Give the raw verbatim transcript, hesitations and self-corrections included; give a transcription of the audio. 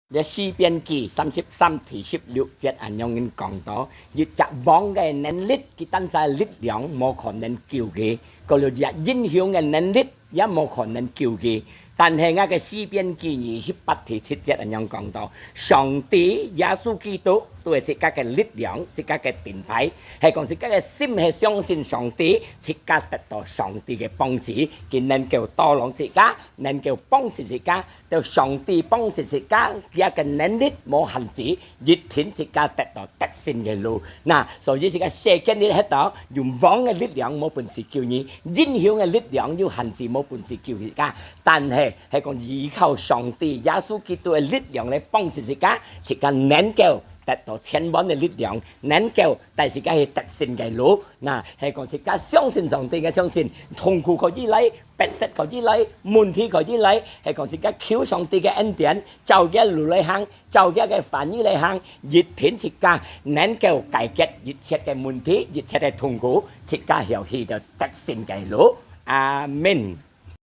這詩篇記三十三第十六節恁樣講到：一隻王个能力，佢單儕力量無可能救佢；過了一隻英雄个能力，也無可能救佢。但係𠊎个詩篇記二十八第七節恁樣講到：上帝耶穌基督都係自家个力量，自家个盾牌，係講自家个心係相信上帝，自家得到上帝个幫助，佢能夠tolong自家，能夠幫助自家。 到上帝幫助自家，佢个能力無限制，一定自家得到得勝个路。那，所以自家世間裡歇到，有王个力量無本事救你，英雄个力量有限制無本事救自家。但係，係講依靠上帝耶穌基督个力量來幫助自家，自家能夠得到千萬个力量，能夠帶自家去得勝个路。那，係講自家相信上帝个相信，痛苦可以來， 逼迫可以來，問題可以來，係講自家求上帝个恩典，照佢个路來行，照佢个話語來行，一定自家能夠解決一切个問題，一切个痛苦，自家曉去到得勝个路。阿門。